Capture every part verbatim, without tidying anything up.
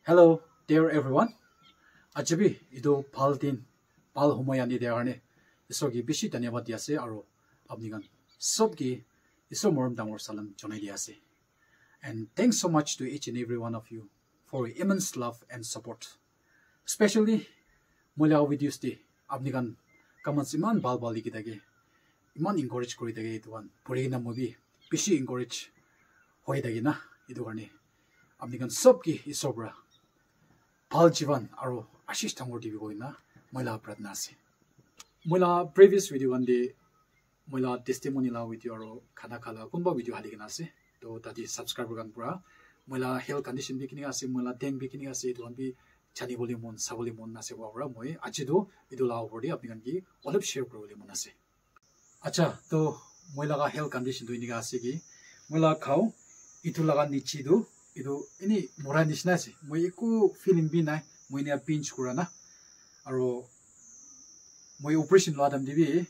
Hello, dear everyone. Aji bi etu bhal din, bhal homoy ani dia karne Isor ke bishi dhanyabad di ase, aro apni khan sob ke Isor morom dangor salam jonai di ase. And thanks so much to each and every one of you for your immense love and support. Especially moi laga videos te apni khan comments iman bhal bhal likhi thake, iman encourage kuri thake, etu khan puri kena moi bi bishi encourage hoi thake na, etu karne apni khan sob ke Isor para bhal jiban aro ashish dangor dibi koina moi laga pratna ase. Moi laga previous video khan te moi laga testimony laga video aro khana kha laga kunba video hali kena ase. To tate subscriber khan para moi laga health condition bi kenika ase, moi laga den bi kenika ase, etu khan bi jani bole mon, sa bole mon ase koa para moi aji tu etu laga upor te apni khan ke olop share kuri bole mon ase. Acha, to moi laga health condition tu enika ase ki moi laga khao etu laga niche tu etu eni mora nishina ase. Moi eku feeling bi nai, moi enia pinch kura na. Aro moi operation lua time te bi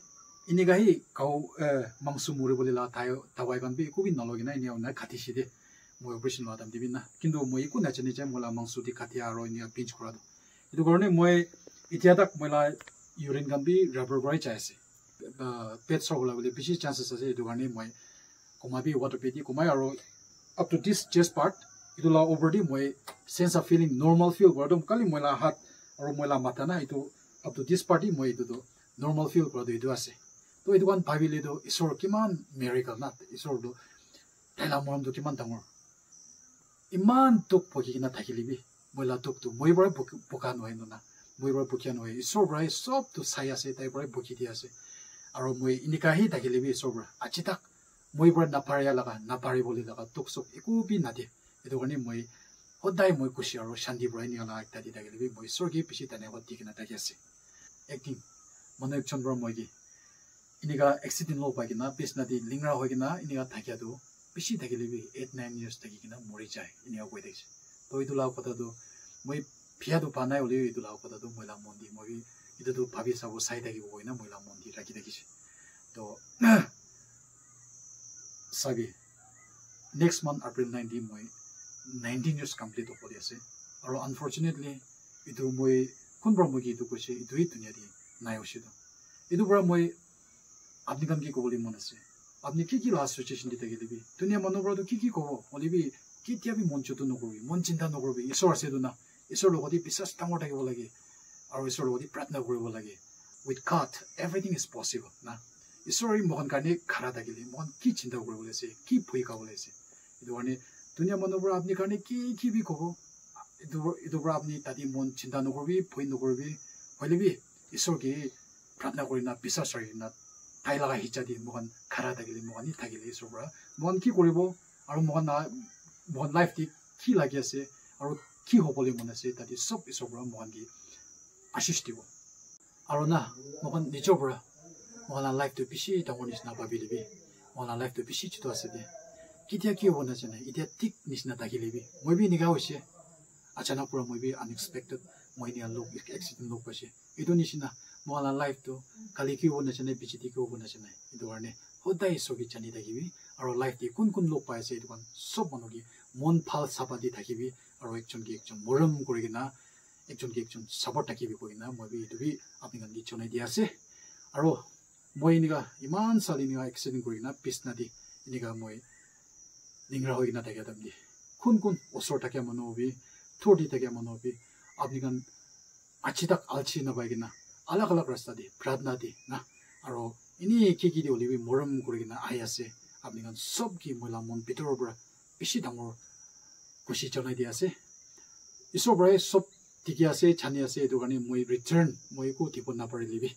enika hi khao, eh, mangso muri bole la thai dawai khan bi eku bi naloi kena enia una khati shi de. Moi operation lua time te bi na. Kintu moi eku nachane chai moi la mangso di khatia aro enia pinch kura tu. Etu karne moi etia tak moi la urine khan bi rubber para jai ase. Uh, pet sore hola bole bishi chances ase, etu karne moi koma bi water pet hi komai aro up to this chest part, etu la over di moi sense of feeling normal feel kura tu kali moi la hat aro moi la matha na etu up to this part hi moi etu tu normal feel kura tu etu ase. To etu khan bhabile tu Isor kiman miracle na, Isor tu tai la morom tu kiman dangor. Iman dukh bhugi kena thakile bi moi la dukh tu moi para bhugi-, bhuga nohoi nuna, moi para bhugia nohoi, Isor para sob tu sai ase, tai para bhugi di ase. Aro moi enika hi thakile bi Isor para aji tak moi para naparia laga, napari bole laga dukh sukh eku bi nade. Etu karne moi hodai moi khushi aro shanti para enika laga ekta di thakile bi moi Isor ke bishi dhanyabad di kena thaki ase. Ekdin manu ekjon para moi ke enika accident log pai kena bisna te lingra hoi kena enika thakia tu bishi thakile bi eight nine years thaki kena mori jai enika koi thakise. To etu laga kotha tu moi bia tu pa nai hoile etu laga kotha tu moi la mon te moi bi etu tu bhabi sabo sai thakibo koina moi la mon te rakhi thakise. To sabi next month April nine te moi nineteen years complete hobole ase. Aro unfortunately etu moi kun para moi ke etu koise etu hi dunia te nai hoise tu. Etu para moi apni khan ke kobole mon ase. Apni ki ki la situation te thakile bi dunia manu para tu ki ki kobo hoile bi ketia bi mon chotu nokoribi, mon chinta nokoribi. Isor ase tu na, Isor logot te biswas dangor thakibo lage. Aro Isor logot te pratna koribo lage. With God everything is possible na. Isor hi moikhan karne khara thakile moikhan ki chinta koribole ase, ki bhoi khabole ase? Etu karne dunia manu para apni karne ki ki bi kobo, etu, etu para apni tate mon chinta nokoribi, bhoi nokoribi. Hoile bi Isor ke pratna kurina biswas rakhina tai laga hicha te moikhan khara thakile, moikhan hi thakile Isor para moikhan ki koribo aro moikhan la, moikhan life te ki lagi ase aro ki hobole mon ase tate sob Isor para moikhan ke ashish dibo. Aro na moikhan nijor para moikhan la life tu bishi dangor nishina bhabile bi moikhan la life tu bishi chutu ase de. Ketia ki hobo najane, etia thik nishina thakile bi moi bi enika hoise. Achanak para moi bi unexpected moi enika log, accident log paise. Etu nishina moikhan la life tu kali ki hobo najane, piche te ki hobo najane. Etu karne hodai Isor ke jani thakibi aro life te kun kun log pai ase etu khan sob manu ke mon bhal sapa di thakibi aro ekjon ke ekjon morom kuri kena ekjon ke ekjon support thakibi koi kena moi bi etu bi apni khan ke jonai di ase. Aro moi enika iman sal enika accident kuri kena bisna te enika moi lingra hoi kena thakia time te kun kun osor thakia manu hobi, thur te thakia manu hobi, apni khan aji tak alchi napai kena alag alag rasta te pratna te na aro eni ki ki te hoile bi morom kuri kena ahi ase. Apni khan sob ke moi la mon bitor para bishi dangor khushi jonai di ase. Isor para sob dikhi ase, jani ase, etu karne moi return moi eku dibo naparile bi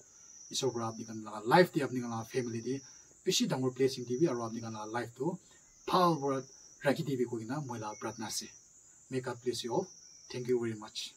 Isor para apni khan laga life te, apni khan laga family te bishi dangor blessing dibi aro apni khan laga life tu bhal para rakhi dibi koi kena moi la pratna ase. May God bless you all. Thank you very much.